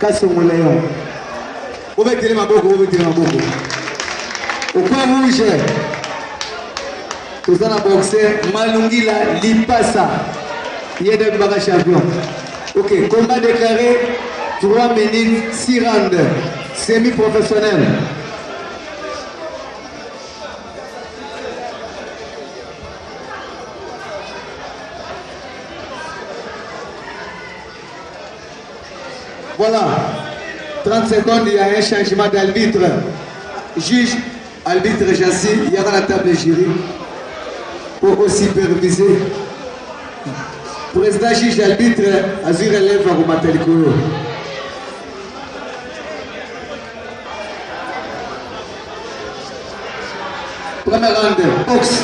Kasongo Leon. Bobetele maboko, bobetele maboko. Au coin rouge, toza na boxer Malungila Lipasa. Ye nde abimaka champion. Ok, combat déclaré 3 minutes 6 rounds semi-professionnel. Voilà. 30 secondes, il y a un changement d'arbitre. Juge, arbitre Jassi, il y aura la table de jury pour superviser. Président juge arbitre, Azur relève à Romatalikolo. Premier round, boxe.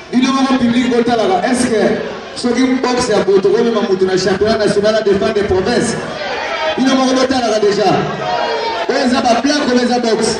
Bino moko public botalaka est ce que soki boxe ya boye tokomema moto na championnat national ya défense des provinces bino moko botalaka déjà oyo eza baplaque oyo eza boxe.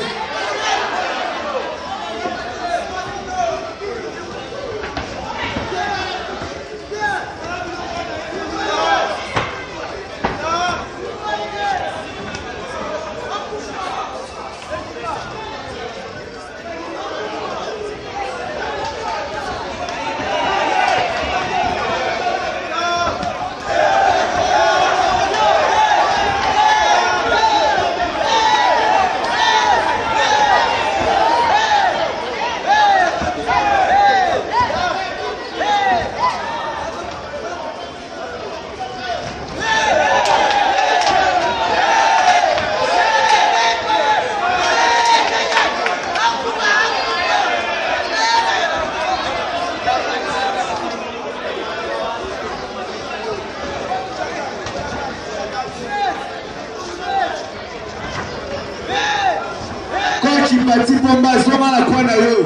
Coach Pati Pomba zonga na coin na yo.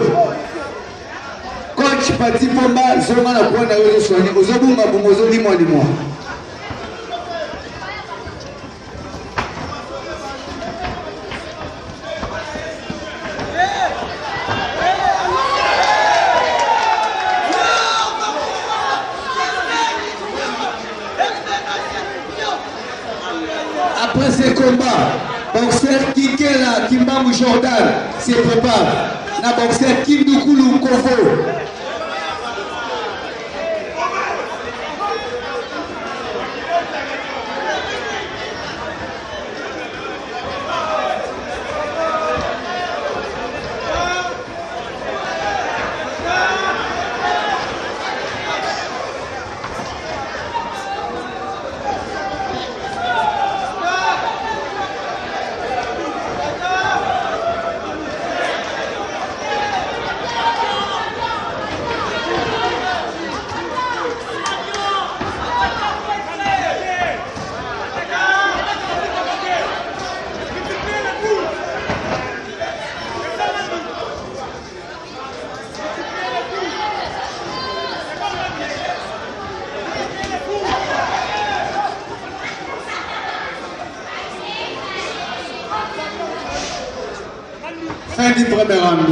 Coach Pati Pomba zonga na coin na yo ozo soigner. Ozo bunga bunga ozo limwa limwa. Après ce combat, boxeur Kikela Kimbangu Jordan se prépare. Na boxeur Kindukulu Kovo. Fin du premier round.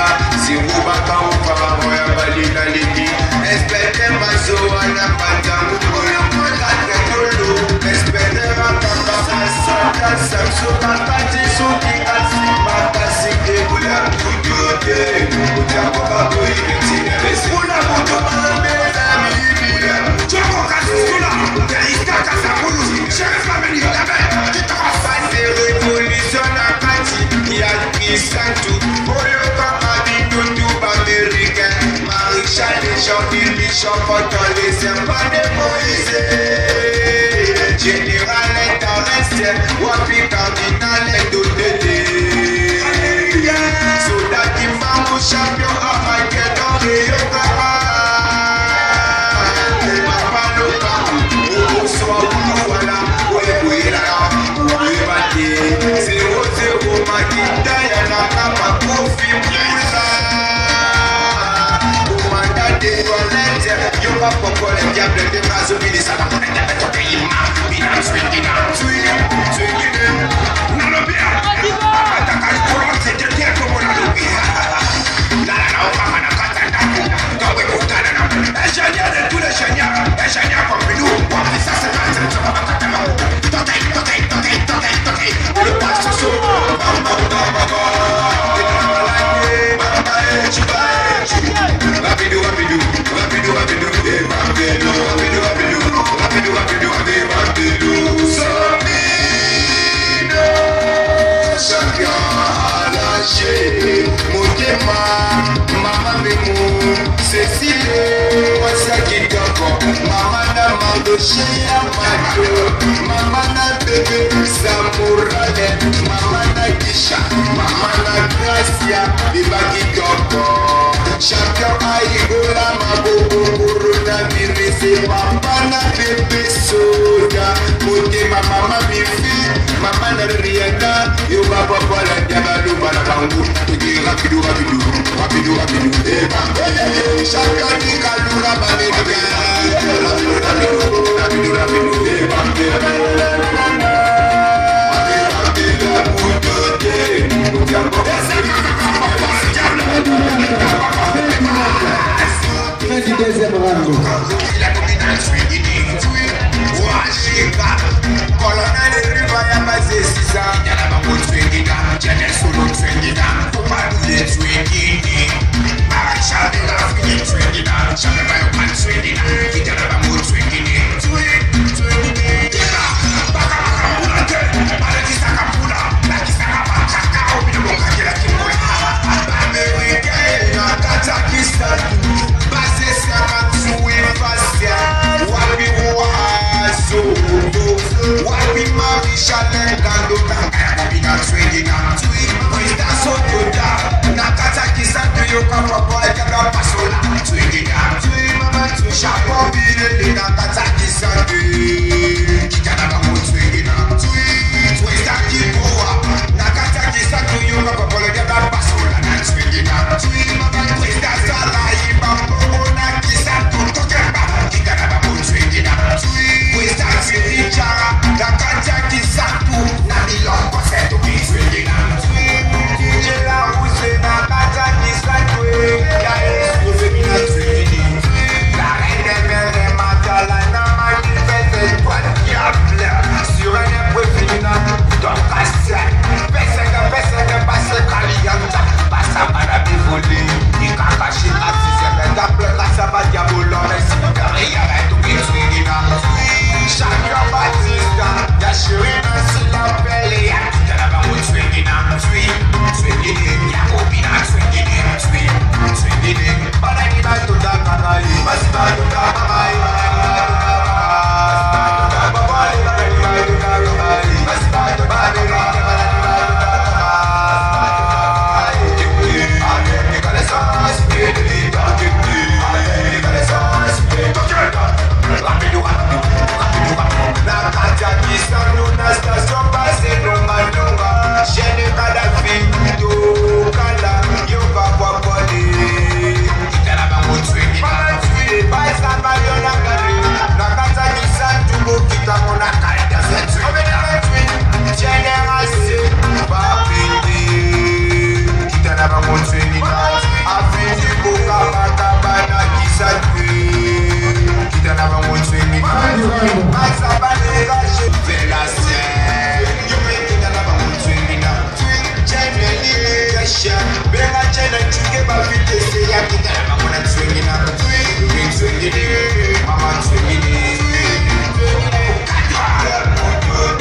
Mobimba zirubaka upara ya balina leki inspecteur mazowa na panzangu kolongola inspecteur akamba basota samso bakati soki asimbakasi ekula kutute kuna moto bambela miyibi. Base révolution na kati ya kisantu oyo kaka bitutu baméricain maréchal Jean Philippe les serpents de Moïse général intereste wapi cardinal dodede soda kimbangu champion Armageddon eyokaka papa lopangu okoswa bulu wana oyekoyelaka oyeba te 00 makita ya nanga makofi mbula komanda de toilette yoka pokole diable te azobilisa Nalobi akataka likolo nzete te komona lobi lala na okanga na kati ya ndako ntango ekotana na ingénieur de tous les ingénieurs, ingénieur Pompidou wapisa tokei tokei tokei tokei tokei le pasoso. Rapido, rapido, rapido, rapido, rapido, rapido, rapido, rapido, rapido, rapido. Samino, champion alache, motema, mama Memo, Cécile, mwasi ya kitoko, mama na Mardoche ya Mato, mama na bebe Samurale, mama na Kisha, mama na Gracia, biba kitoko. Champion aigola maboko coronavirus papa na bebe soda motema mama mifi mama na riana yo bapapola diabaluba na bango toki rapido rapido rapido rapido champion dikalura bameka rapido rapido rapido rapido. Fin du deuxième round. Colonel Riva ya bazesisa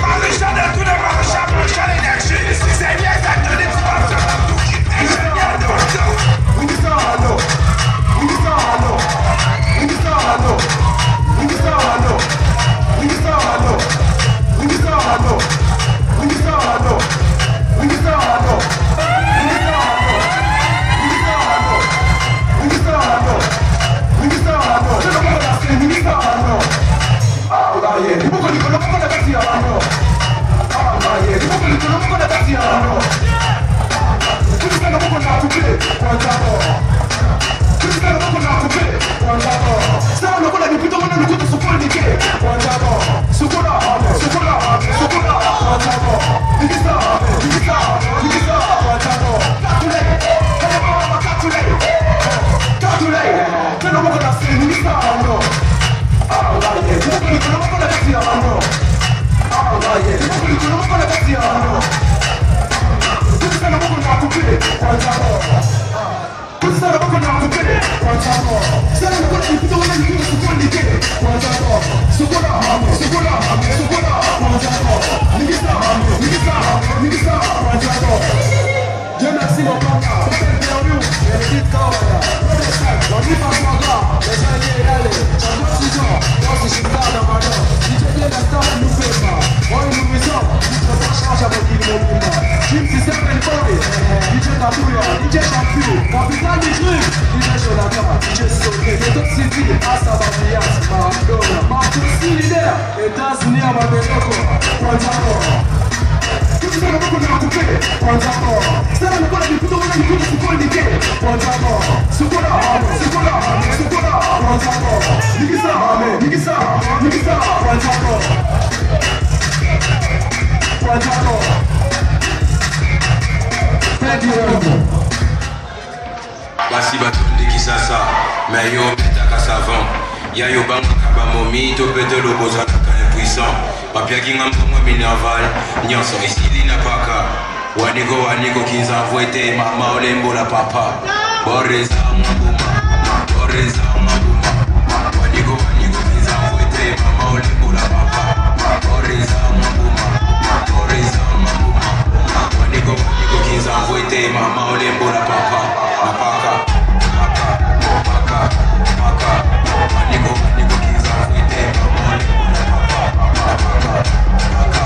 Maréchal de tous les maréchals, maréchal énergie. Seigneur, Anthony, tu vas faire Ingénieur de Dieu merci mon papa, Basi batondi Kisasa mais yo obetaka savon ya yo bangaka bamomi to mpe toloba ozalaka impuissant bapiaki nga mbongo minerval nyonso esili na paka waniko waniko kinzamvu ete mama olembola papa boreza mabuma boreza mabuma waniko waniko kinzamvu ete mama olembola papa boreza mabuma boreza mabuma waniko waniko kinzamvu ete mama olembola papa na paka paka paka paka waniko waniko kinzamvu ete mama olembola papa na paka paka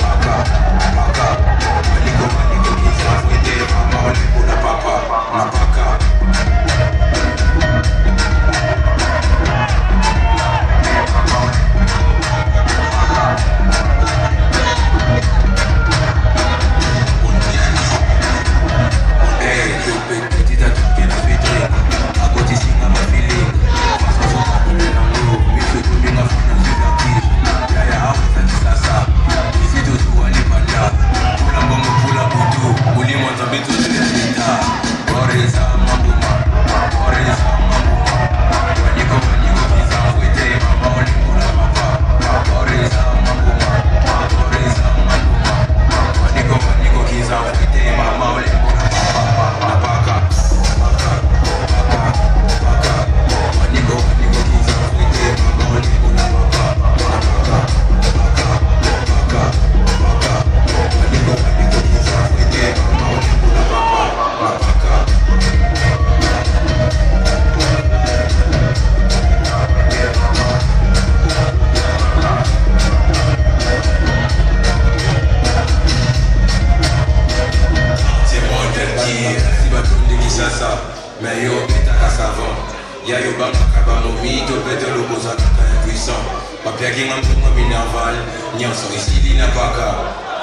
paka paka waniko waniko kinzamvu ete mama olembola papa na paka.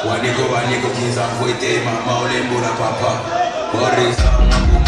Waniko waniko kinzamvu ete mama olembola papa boreza mabuma.